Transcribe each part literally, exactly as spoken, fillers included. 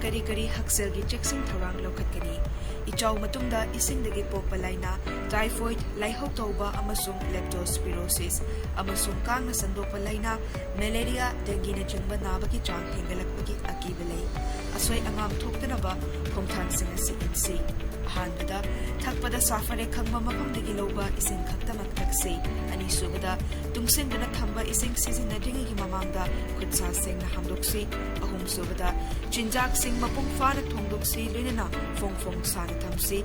ꯀꯔꯤ ꯀꯔꯤ ꯍꯛꯁꯦꯜꯒꯤ ꯆꯦꯛꯁꯤꯟ ꯊꯧꯔꯥꯡ ꯂꯧꯈꯠꯀꯅꯤ? ꯏꯆꯥꯎ ꯃꯇꯨꯡꯗ ꯏꯁꯤꯡꯗꯒꯤ ꯄꯣꯛꯄ ꯂꯥꯏꯅꯥ, ꯇꯥꯏꯐꯣꯏꯗ, ꯂꯥꯏꯍꯧ ꯇꯧꯕ ꯑꯃꯁꯨꯡ ꯂꯦꯞꯇꯣꯁꯄꯤꯔꯣꯁꯤꯁ ꯑꯃꯁꯨꯡ ꯀꯥꯡꯅ ꯁꯟꯗꯣꯛꯄ ꯂꯥꯏꯅꯥ, ꯃꯦꯂꯦꯔꯤꯌꯥ, ꯗꯦꯡꯒꯤꯅꯆꯤꯡꯕ ꯅꯥꯕꯒꯤ ꯆꯥꯡ ꯍꯦꯟꯒꯠꯂꯛꯄꯒꯤ ꯑꯀꯤꯕ ꯂꯩ꯫ ꯑꯁꯣꯏ ꯑꯉꯥꯝ ꯊꯣꯛꯇꯅꯕ ꯈꯣꯡꯊꯥꯡꯁꯤꯡ ꯑꯁꯤ ꯏꯟꯁꯤ꯫ ꯑꯍꯥꯟꯕꯗ, ꯊꯛꯄꯗ ꯁꯥꯐꯔꯦ ꯈꯪꯕ ꯃꯐꯝꯗꯒꯤ ꯂꯧꯕ ꯏꯁꯤꯡ ꯈꯛꯇꯃꯛ ꯊꯛꯁꯤ꯫ ꯑꯅꯤꯁꯨꯕꯗ, ꯇꯨꯡꯁꯤꯟꯗꯨꯅ ꯊꯝꯕ ꯏꯁꯤꯡ ꯁꯤꯖꯤꯟꯅꯗ꯭ꯔꯤꯉꯩꯒꯤ ꯃꯃꯥꯡꯗ ꯈꯨꯠ ꯁꯥ ꯁꯦꯡꯅ ꯍꯥꯝꯗꯣꯛꯁꯤ꯫ ꯑꯍꯨꯝꯁꯨꯕꯗ, ꯆꯤꯟꯖꯥꯛꯁꯤꯡ ꯃꯄꯨꯡ ꯐꯥꯅ ꯊꯣꯡꯗꯣꯛꯁꯤ, ꯂꯣꯏꯅꯅ ꯐꯣꯡ ꯐꯣꯡ ꯁꯥꯅ ꯊꯝꯁꯤ꯫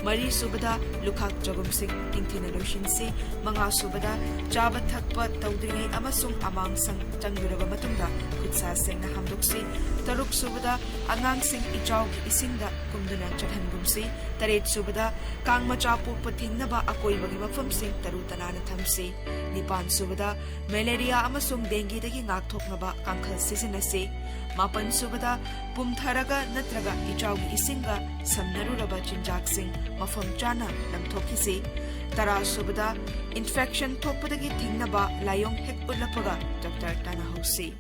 ꯃꯔꯤꯁꯨꯕꯗ, ꯂꯨꯈꯥꯛ ꯆꯒꯨꯝꯁꯤꯡ ꯅꯤꯡꯊꯤꯅ ꯂꯣꯏꯁꯤꯟꯁꯤ꯫ ꯃꯉꯥꯁꯨꯕꯗ, ꯆꯥꯕ ꯊꯛꯄ ꯇꯧꯗ꯭ꯔꯤꯉꯩ ꯑꯃꯁꯨꯡ ꯑꯃꯥꯡꯁꯪ ꯆꯪꯂꯨꯔꯕ ꯃꯇꯨꯡꯗ ꯈꯨꯠ ꯁꯥ ꯁꯦꯡꯅ ꯍꯥꯝꯗꯣꯛꯁꯤ꯫ ꯇꯔꯨꯛꯁꯨꯕꯗ, ꯑꯉꯥꯡꯁꯤꯡ ꯏꯆꯥꯎꯒꯤ ꯏꯁꯤꯡꯗ ꯀꯨꯝꯗꯨꯅ ꯆꯠꯍꯟꯒꯨꯝꯁꯤ꯫ ꯇꯔꯦꯠꯁꯨꯕꯗ, ꯀꯥꯡ ꯃꯆꯥ ꯄꯣꯛꯄ ꯊꯤꯡꯅꯕ ꯑꯀꯣꯏꯕꯒꯤ ꯃꯐꯝꯁꯤꯡ ꯇꯔꯨ ꯇꯅꯥꯟꯅ ꯊꯝꯁꯤ꯫ ꯅꯤꯄꯥꯟꯁꯨꯕꯗ, ꯃꯦꯂꯦꯔꯤꯌꯥ ꯑꯃꯁꯨꯡ ꯗꯦꯡꯒꯤꯗꯒꯤ ꯉꯥꯛꯊꯣꯛꯅꯕ ꯀꯥꯡꯈꯜ ꯁꯤꯖꯤꯟꯅꯁꯤ꯫ ꯃꯥꯄꯟꯁꯨꯕꯗ, ꯄꯨꯝꯊꯔꯒ ꯅꯠꯇ꯭ꯔꯒ ꯏꯆꯥꯎꯒꯤ ꯏꯁꯤꯡꯒ ꯁꯝꯅꯔꯨꯔꯕ ꯆꯤꯟꯖꯥꯛꯁꯤꯡ ꯃꯐꯝ ꯆꯥꯅ ꯂꯪꯊꯣꯛꯈꯤꯁꯤ꯫ ꯇꯔꯥꯁꯨꯕꯗ, ꯏꯟꯐꯦꯛꯁꯟ ꯊꯣꯛꯄꯗꯒꯤ ꯊꯤꯡꯅꯕ ꯂꯥꯏꯑꯣꯡ ꯍꯦꯛ ꯎꯠꯂꯛꯄꯒ ꯗꯣꯛꯇꯔ ꯇꯥꯟꯅꯍꯧꯁꯤ꯫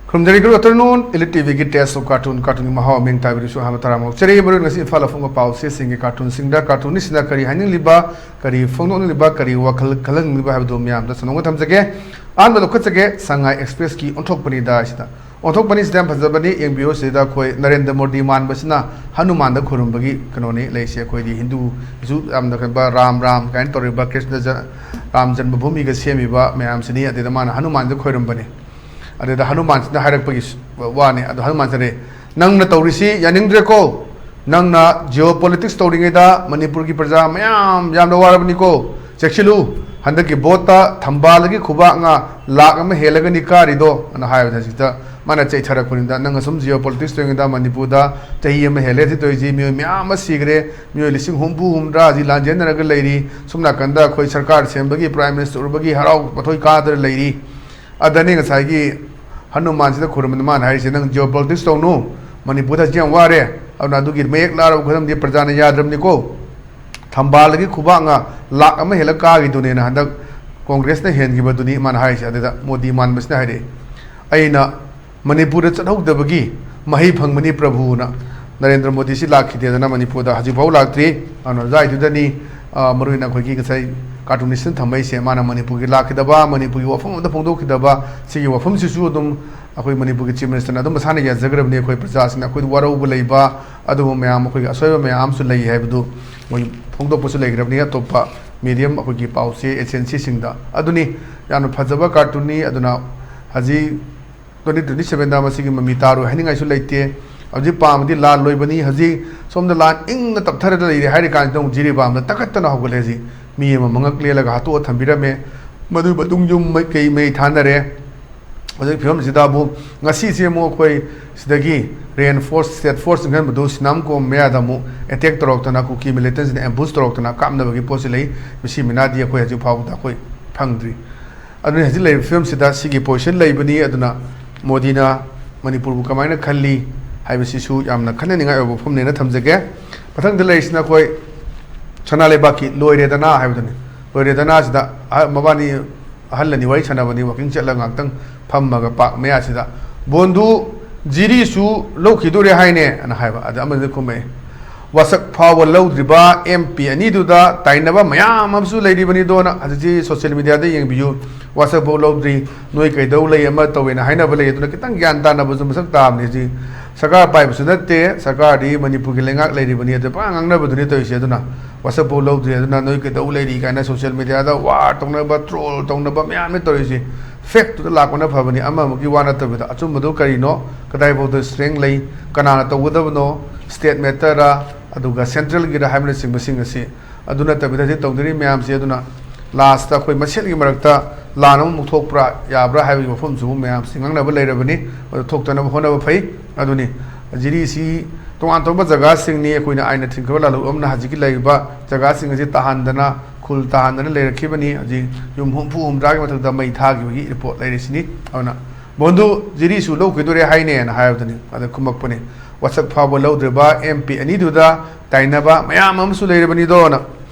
ꯈꯨꯔꯨꯝꯖꯔꯤ, good afternoon, Elite ꯇꯤ ꯚꯤꯒꯤ Taste of Cartoon, ꯀꯥꯔꯇꯨꯟꯒꯤ ꯃꯍꯥꯎ ꯑꯃꯤꯡ ꯇꯥꯕꯤꯔꯤꯁꯨ ꯑꯍꯥꯟꯕ ꯇꯔꯥꯃꯨꯛ ꯆꯦꯔꯤ ꯃꯔꯨ ꯉꯁꯤ ꯏꯝꯐꯥꯜ ꯑꯐꯣꯡꯕ ꯄꯥꯎ ꯆꯦꯁꯤꯡꯒꯤ ꯀꯥꯔꯇꯨꯟꯁꯤꯡꯗ ꯀꯥꯔꯇꯨꯟ ꯑꯁꯤꯅ ꯀꯔꯤ ꯍꯥꯏꯅꯤꯡꯂꯤꯕ, ꯀꯔꯤ ꯐꯣꯡꯗꯣꯛꯅꯤꯡꯂꯤꯕ, ꯀꯔꯤ ꯋꯥꯈꯜ ꯈꯜꯍꯟꯅꯤꯡꯂꯤꯕ ꯍꯥꯏꯕꯗꯨ ꯃꯌꯥꯝꯗ ꯁꯟꯗꯣꯛꯅ ꯊꯝꯖꯒꯦ꯫ ꯑꯍꯥꯟꯕ ꯂꯧꯈꯠꯆꯒꯦ, ꯁꯉꯥꯏ ꯑꯦꯛꯁꯄ꯭ꯔꯦꯁꯀꯤ ꯑꯣꯟꯊꯣꯛꯄꯅꯤꯗ ꯑꯁꯤꯗ꯫ ꯑꯣꯟꯊꯣꯛꯄꯅꯤ ꯁꯤꯗ ꯌꯥꯝ ꯐꯖꯕꯅꯤ, ꯌꯦꯡꯕꯤꯌꯨ꯫ ꯁꯤꯗ ꯑꯩꯈꯣꯏ ꯅꯔꯦꯟꯗ꯭ꯔ ꯃꯣꯗꯤ ꯃꯥꯟꯕꯁꯤꯅ ꯍꯅꯨꯃꯥꯟꯗ ꯈꯨꯔꯨꯝꯕꯒꯤ ꯀꯩꯅꯣꯅꯤ ꯂꯩꯁꯦ꯫ ꯑꯩꯈꯣꯏꯗꯤ ꯍꯤꯟꯗꯨꯁꯨ ꯌꯥꯝꯅ ꯀꯩꯕ ꯔꯥꯝ ꯔꯥꯝ ꯀꯥꯏꯅ ꯇꯧꯔꯤꯕ ꯀ꯭ꯔꯤꯁꯅ ꯖ-, ꯔꯥꯝ ꯖꯟꯃ ꯚꯨꯃꯤꯒ ꯁꯦꯝꯃꯤꯕ ꯃꯌꯥꯝꯁꯤꯅꯤ꯫ ꯑꯗꯨꯗ ꯃꯥꯅ ꯍꯅꯨꯃꯥꯟꯗ ꯈꯣꯏꯔꯝꯕꯅꯤ꯫ ꯑꯗꯨꯗ ꯍꯅꯨꯃꯥꯟꯁꯤꯅ ꯍꯥꯏꯔꯛꯄꯒꯤ ꯋꯥꯅꯤ꯫ ꯑꯗꯣ ꯍꯅꯨꯃꯥꯟꯁꯤꯅ, "ꯅꯪꯅ ꯇꯧꯔꯤꯁꯤ ꯌꯥꯅꯤꯡꯗ꯭ꯔꯦꯀꯣ꯫ ꯅꯪꯅ geopolitics ꯇꯧꯔꯤꯉꯩꯗ ꯃꯅꯤꯄꯨꯔꯒꯤ ꯄ꯭ꯔꯖꯥ ꯃꯌꯥꯝ ꯌꯥꯝꯅ ꯋꯥꯔꯕꯅꯤꯀꯣ꯫ ꯆꯦꯛꯁꯤꯜꯂꯨ, ꯍꯟꯗꯛꯀꯤ ꯚꯣꯠꯇ ꯊꯝꯕꯥꯜꯗꯒꯤ ꯈꯨꯕꯥꯛꯅ ꯂꯥꯛ ꯑꯃ ꯍꯦꯜꯂꯒꯅꯤ ꯀꯥꯔꯤꯗꯣ" ꯑꯅ ꯍꯥꯏꯕꯗ ꯍꯧꯖꯤꯛꯇ ꯃꯥꯅ ꯆꯩꯊꯔꯛꯄꯅꯤꯗ, "ꯅꯪ ꯑꯁꯨꯝ ꯖꯤꯑꯣ ꯄꯣꯂꯤꯇꯤꯛꯁ ꯇꯧꯔꯤꯉꯩꯗ ꯃꯅꯤꯄꯨꯔꯗ ꯆꯍꯤ ꯑꯃ ꯍꯦꯜꯂꯦ ꯁꯤ ꯇꯧꯔꯤꯁꯤ, ꯃꯤꯑꯣꯏ ꯃꯌꯥꯝ ꯑꯃ ꯁꯤꯈ꯭ꯔꯦ, ꯃꯤꯑꯣꯏ ꯂꯤꯁꯤꯡ ꯍꯨꯝꯐꯨ ꯍꯨꯝꯗ꯭ꯔꯥ ꯍꯧꯖꯤꯛ ꯂꯥꯟꯖꯦꯟꯅꯔꯒ ꯂꯩꯔꯤ, ꯁꯣꯝ ꯅꯥꯀꯟꯗ ꯑꯩꯈꯣꯏ ꯁꯔꯀꯥꯔ ꯁꯦꯝꯕꯒꯤ, ꯄ꯭ꯔꯥꯏꯝ ꯃꯤꯅꯤꯁꯇꯔ ꯑꯣꯏꯕꯒꯤ ꯍꯔꯥꯎ ꯃꯊꯣꯏ ꯀꯥꯗꯅ ꯂꯩꯔꯤ"꯫ ꯑꯗꯅꯤ ꯉꯁꯥꯏꯒꯤ ꯍꯅꯨꯃꯥꯟꯁꯤꯗ ꯈꯨꯔꯨꯝꯕꯗ ꯃꯥꯅ ꯍꯥꯏꯔꯤꯁꯦ, "ꯅꯪ ꯖꯤꯑꯣ ꯄꯣꯂꯤꯇꯤꯛꯁ ꯇꯧꯅꯨ, ꯃꯅꯤꯄꯨꯔꯗ ꯍꯧꯖꯤꯛ ꯌꯥꯝ ꯋꯥꯔꯦ, ꯑꯗꯨꯅ ꯑꯗꯨꯒꯤ ꯃꯌꯦꯛ ꯂꯥꯔꯕ ꯈꯨꯗꯝꯗꯤ ꯄ꯭ꯔꯖꯥꯅ ꯌꯥꯗ꯭ꯔꯕꯅꯤꯀꯣ, ꯊꯝꯕꯥꯜꯗꯒꯤ ꯈꯨꯕꯥꯛꯅ ꯂꯥꯛ ꯑꯃ ꯍꯦꯜꯂ ꯀꯥꯈꯤꯗꯨꯅꯦꯅ ꯍꯟꯗꯛ ꯀꯣꯡꯒ꯭ꯔꯦꯁꯅ ꯍꯦꯟꯈꯤꯕꯗꯨꯅꯤ"꯫ ꯃꯥꯅ ꯍꯥꯏꯔꯤꯁꯦ꯫ ꯑꯗꯨꯗ ꯃꯣꯗꯤ ꯃꯥꯟꯕꯁꯤꯅ ꯍꯥꯏꯔꯛꯑꯦ, "ꯑꯩꯅ ꯃꯅꯤꯄꯨꯔꯗ ꯆꯠꯍꯧꯗꯕꯒꯤ ꯃꯍꯩ ꯐꯪꯕꯅꯤ ꯄ꯭ꯔꯚꯨꯅ"꯫ ꯅꯔꯦꯟꯗ꯭ꯔ ꯃꯣꯗꯤꯁꯤ ꯂꯥꯛꯈꯤꯗꯦꯗꯅ ꯃꯅꯤꯄꯨꯔꯗ ꯍꯧꯖꯤꯛꯐꯥꯎ ꯂꯥꯛꯇ꯭ꯔꯤ꯫ ꯑꯗꯨꯅ ꯑꯗꯨꯋꯥꯏꯗꯨꯗꯅꯤ, ꯑ, ꯃꯔꯨꯑꯣꯏꯅ ꯑꯩꯈꯣꯏꯒꯤ ꯉꯁꯥꯏ ꯀꯥꯔꯇꯨꯅꯤꯁꯅ ꯊꯝꯃꯛꯏꯁꯦ꯫ ꯃꯥꯅ ꯃꯅꯤꯄꯨꯔꯒꯤ ꯂꯥꯛꯈꯤꯗꯕ, ꯃꯅꯤꯄꯨꯔꯒꯤ ꯋꯥꯐꯝ ꯑꯝꯇ ꯐꯣꯡꯗꯣꯛꯈꯤꯗꯕ, ꯁꯤꯒꯤ ꯋꯥꯐꯝꯁꯤꯁꯨ ꯑꯗꯨꯝ ꯑꯩꯈꯣꯏ ꯃꯅꯤꯄꯨꯔꯒꯤ ꯆꯤꯐ ꯃꯤꯅꯤꯁꯇꯔꯅ ꯑꯗꯨꯝ ꯃꯁꯥꯅ ꯌꯥꯖꯈ꯭ꯔꯕꯅꯤ꯫ ꯑꯩꯈꯣꯏ ꯄ꯭ꯔꯖꯥꯁꯤꯡꯅ ꯑꯩꯈꯣꯏꯗ ꯋꯥꯔꯧꯕ ꯂꯩꯕ, ꯑꯗꯨꯒꯨꯝꯕ ꯃꯌꯥꯝ, ꯑꯩꯈꯣꯏꯒꯤ ꯑꯁꯣꯏꯕ ꯃꯌꯥꯝ ꯑꯃꯁꯨ ꯂꯩ ꯍꯥꯏꯕꯗꯨ ꯃꯣꯏ ꯐꯣꯡꯗꯣꯛꯄꯁꯨ ꯂꯩꯈ꯭ꯔꯕꯅꯤ ꯑꯇꯣꯞꯄ ꯃꯤꯗꯤꯌꯝ, ꯑꯩꯈꯣꯏꯒꯤ ꯄꯥꯎ ꯆꯦ ꯑꯦꯖꯦꯟꯁꯤꯁꯤꯡꯗ꯫ ꯑꯗꯨꯅꯤ ꯌꯥꯝꯅ ꯐꯖꯕ ꯀꯥꯔꯇꯨꯟꯅꯤ꯫ ꯑꯗꯨꯅ ꯍꯧꯖꯤꯛ ꯇ꯭ꯋꯦꯟꯇꯤ ꯇ꯭ꯋꯦꯟꯇꯤ ꯁꯚꯦꯟꯗ ꯃꯁꯤꯒꯤ ꯃꯃꯤ ꯇꯥꯔꯣꯏ ꯍꯥꯏꯅꯤꯡꯉꯥꯏꯁꯨ ꯂꯩꯇꯦ꯫ ꯍꯧꯖꯤꯛ ꯄꯥꯝꯃꯗꯤ ꯂꯥꯟ ꯂꯣꯏꯕꯅꯤ꯫ ꯍꯧꯖꯤꯛ ꯁꯣꯝꯗ ꯂꯥꯟ ꯏꯪꯅ ꯇꯞꯊꯔꯗ ꯂꯩꯔꯦ ꯍꯥꯏꯔꯤ ꯀꯥꯟꯁꯤꯗ ꯑꯃꯨꯛ ꯖꯤꯔꯤꯕꯥꯝꯗ ꯇꯛꯈꯠꯇꯅ ꯍꯧꯒꯠꯂꯦ꯫ ꯍꯧꯖꯤꯛ ꯃꯤ ꯑꯃ ꯃꯉꯛ ꯂꯦꯜꯂꯒ ꯍꯥꯠꯇꯣꯛꯑ ꯊꯝꯕꯤꯔꯝꯃꯦ꯫ ꯃꯗꯨ ꯃꯇꯨꯡ ꯌꯨꯝ ꯃꯩ-, ꯀꯩ ꯃꯩ ꯊꯥꯅꯔꯦ꯫ ꯍꯧꯖꯤꯛ ꯐꯤꯕꯝꯁꯤꯗ ꯑꯃꯨꯛ ꯉꯁꯤꯁꯦ ꯑꯃꯨꯛ ꯑꯩꯈꯣꯏ ꯁꯤꯗꯒꯤ ꯔꯦꯟꯐꯣꯔꯁ, ꯁ꯭ꯇꯦꯠ ꯐꯣꯔꯁ ꯆꯪꯁꯤꯟꯕꯗꯨ ꯁꯤꯅꯥꯝꯀꯣꯝ ꯃꯌꯥꯗ ꯑꯃꯨꯛ ꯑꯦꯇꯦꯛ ꯇꯧꯔꯛꯇꯅ, ꯀꯨꯀꯤ ꯃꯤꯂꯤꯇꯦꯟꯁꯤꯅ ꯑꯦꯝꯕꯨꯁ ꯇꯧꯔꯛꯇꯅ ꯀꯥꯞꯅꯕꯒꯤ ꯄꯣꯠꯁꯤ ꯂꯩ꯫ ꯃꯁꯤ ꯃꯤꯅꯥꯗꯤ ꯑꯩꯈꯣꯏ ꯍꯧꯖꯤꯛ ꯐꯥꯎꯕꯗ ꯑꯩꯈꯣꯏ ꯐꯪꯗ꯭ꯔꯤ꯫ ꯑꯗꯨꯅ ꯍꯧꯖꯤꯛ ꯂꯩꯔꯤꯕ ꯐꯤꯕꯝꯁꯤꯗ ꯁꯤꯒꯤ ꯄꯣꯖꯤꯁꯟ ꯂꯩꯕꯅꯤ꯫ ꯑꯗꯨꯅ ꯃꯣꯗꯤꯅ ꯃꯅꯤꯄꯨꯔꯕꯨ ꯀꯃꯥꯏꯅ ꯈꯜꯂꯤ ꯍꯥꯏꯕꯁꯤꯁꯨ ꯌꯥꯝꯅ ꯈꯟꯅꯅꯤꯡꯉꯥꯏ ꯑꯣꯏꯕ ꯋꯥꯐꯝꯅꯦꯅ ꯊꯝꯖꯒꯦ꯫ ꯃꯊꯪꯗ ꯂꯩꯔꯤꯁꯤꯅ ꯑꯩꯈꯣꯏ ꯁꯅꯥ ꯂꯩꯕꯥꯛꯀꯤ ꯂꯣꯏꯔꯦꯗꯅ ꯍꯥꯏꯕꯗꯨꯅꯤ꯫ ꯂꯣꯏꯔꯦꯗꯅ ꯁꯤꯗ ꯑꯍ-, ꯃꯕꯥꯅꯤ ꯑꯍꯜ ꯑꯅꯤ ꯋꯥꯔꯤ ꯁꯥꯟꯅꯕꯅꯤ, ꯋꯥꯀꯤꯡ ꯆꯠꯂꯒ ꯉꯥꯛꯇꯪ ꯐꯝꯃꯒ ꯄꯥꯛ ꯃꯌꯥꯁꯤꯗ, "ꯕꯣꯟꯗꯨ ꯖꯤꯔꯤꯁꯨ ꯂꯧꯈꯤꯗꯣꯔꯦ ꯍꯥꯏꯅꯦ?" ꯑꯅ ꯍꯥꯏꯕ꯫ ꯑꯗ ꯑꯃꯗꯨꯅ ꯈꯨꯝꯃꯛꯑꯦ, "ꯋꯥꯁꯛ ꯐꯥꯎꯕ ꯂꯧꯗ꯭ꯔꯤꯕ ꯑꯦꯝ ꯄꯤ ꯑꯅꯤꯗꯨꯗ ꯇꯥꯏꯅꯕ ꯃꯌꯥꯝ ꯑꯃꯁꯨ ꯂꯩꯔꯤꯕꯅꯤꯗꯣꯅ꯫ ꯍꯧꯖꯤꯛꯁꯤ ꯁꯣꯁꯤꯌꯦꯜ ꯃꯤꯗꯤꯌꯥꯗ ꯌꯦꯡꯕꯤꯌꯨ, ꯋꯥꯁꯛ ꯐꯥꯎ ꯂꯧꯗ꯭ꯔꯤ, ꯅꯣꯏ ꯀꯩꯗꯧ ꯂꯩ ꯑꯃ ꯇꯧꯋꯦꯅ ꯍꯥꯏꯅꯕ ꯂꯩ꯫ ꯑꯗꯨꯅ ꯈꯤꯇꯪ ꯒ꯭ꯌꯥꯟ ꯇꯥꯅꯕꯁꯨ ꯃꯁꯛ ꯇꯥꯕꯅꯤ꯫ ꯍꯧꯖꯤꯛ ꯁꯔꯀꯥꯔ ꯄꯥꯏꯕꯁꯨ ꯅꯠꯇꯦ, ꯁꯔꯀꯥꯔꯗꯤ ꯃꯅꯤꯄꯨꯔꯒꯤ ꯂꯩꯉꯥꯛ ꯂꯩꯔꯤꯕꯅꯤ, ꯑꯗꯨ ꯄꯨꯔꯥ ꯉꯥꯡꯅꯕꯗꯨꯅꯤ ꯇꯧꯔꯤꯁꯦ꯫ ꯑꯗꯨꯅ ꯋꯥꯁꯛ ꯐꯥꯎ ꯂꯧꯗ꯭ꯔꯤ, ꯑꯗꯨꯅ ꯅꯣꯏ ꯀꯩꯗꯧ ꯂꯩꯔꯤ ꯀꯥꯏꯅ ꯁꯣꯁꯤꯌꯦꯜ ꯃꯤꯗꯤꯌꯥꯗ ꯋꯥꯔ ꯇꯧꯅꯕ, ꯇ꯭ꯔꯣꯜ ꯇꯧꯅꯕ ꯃꯌꯥꯝꯅꯤ ꯇꯧꯔꯤꯁꯦ꯫ ꯐꯦꯛꯇꯨꯗ ꯂꯥꯛꯄꯅ ꯐꯕꯅꯤ, ꯑꯃ ꯑꯃꯒꯤ ꯋꯥ ꯅꯠꯇꯕꯤꯗ꯫ ꯑꯆꯨꯝꯕꯗꯨ ꯀꯔꯤꯅꯣ, ꯀꯗꯥꯏꯐꯥꯎꯗ ꯁ꯭ꯇꯔꯦꯡ ꯂꯩ, ꯀꯅꯥꯅ ꯇꯧꯒꯗꯕꯅꯣ, ꯁ꯭ꯇꯦꯠ ꯃꯦꯇꯔꯔ, ꯑꯗꯨꯒ ꯁꯦꯟꯇ꯭ꯔꯦꯜꯒꯤꯔ ꯍꯥꯏꯕꯅꯆꯤꯡꯕꯁꯤꯡ ꯑꯁꯤ꯫ ꯑꯗꯨ ꯅꯠꯇꯕꯤꯗ ꯍꯧꯖꯤꯛ ꯇꯧꯅꯔꯤ ꯃꯌꯥꯝꯁꯦ, ꯑꯗꯨꯅ ꯂꯥꯁꯇ ꯑꯩꯈꯣꯏ ꯃꯁꯦꯜꯒꯤ ꯃꯔꯛꯇ ꯂꯥꯟ ꯑꯃꯃꯨꯛ ꯊꯣꯛꯄ꯭ꯔꯥ, ꯌꯥꯕ꯭ꯔꯥ ꯍꯥꯏꯕꯒꯤ ꯋꯥꯐꯝꯁꯤꯕꯨ ꯃꯌꯥꯝꯁꯤ ꯉꯥꯡꯅꯕ ꯂꯩꯔꯕꯅꯤ꯫ ꯃꯗꯨ ꯊꯣꯛꯇꯅꯕ ꯍꯣꯠꯅꯕ ꯐꯩ꯫ ꯑꯗꯨꯅꯤ, ꯖꯤꯔꯤꯁꯤ ꯇꯣꯉꯥꯟ ꯇꯣꯉꯥꯟꯕ ꯖꯒꯥꯁꯤꯡꯅꯤ꯫ ꯑꯩꯈꯣꯏꯅ ꯑꯥꯏꯟꯅ ꯊꯤꯡꯈ꯭ꯔꯕ ꯂꯥꯜꯂꯨꯛ ꯑꯃꯅ ꯍꯧꯖꯤꯛꯀꯤ ꯂꯩꯔꯤꯕ ꯖꯒꯥꯁꯤꯡ ꯑꯁꯤ ꯇꯥꯍꯟꯗꯅ, ꯈꯨꯜ ꯇꯥꯍꯟꯗꯅ ꯂꯩꯔꯛꯈꯤꯕꯅꯤ꯫ ꯍꯧꯖꯤꯛ ꯌꯨꯝ ꯍꯨꯝꯐꯨ ꯍꯨꯝꯗ꯭ꯔꯥꯒꯤ ꯃꯊꯛꯇ ꯃꯩ ꯊꯥꯈꯤꯕꯒꯤ ꯔꯤꯄꯣꯔꯠ ꯂꯩꯔꯤꯁꯤꯅꯤ꯫ ꯑꯗꯨꯅ ꯕꯣꯟꯗꯨ ꯖꯤꯔꯤꯁꯨ ꯂꯧꯈꯤꯗꯣꯔꯦ ꯍꯥꯏꯅꯦꯅ ꯍꯥꯏꯕꯗꯨꯅꯤ꯫ ꯑꯗ ꯈꯨꯝꯃꯛꯄꯅꯤ, ꯋꯥꯁꯛ ꯐꯥꯎꯕ ꯂꯧꯗ꯭ꯔꯤꯕ ꯑꯦꯝ ꯄꯤ ꯑꯅꯤꯗꯨꯗ ꯇꯥꯏꯅꯕ ꯃꯌꯥꯝ ꯑꯃꯁꯨ ꯂꯩꯔꯕꯅꯤꯗꯣꯅ꯫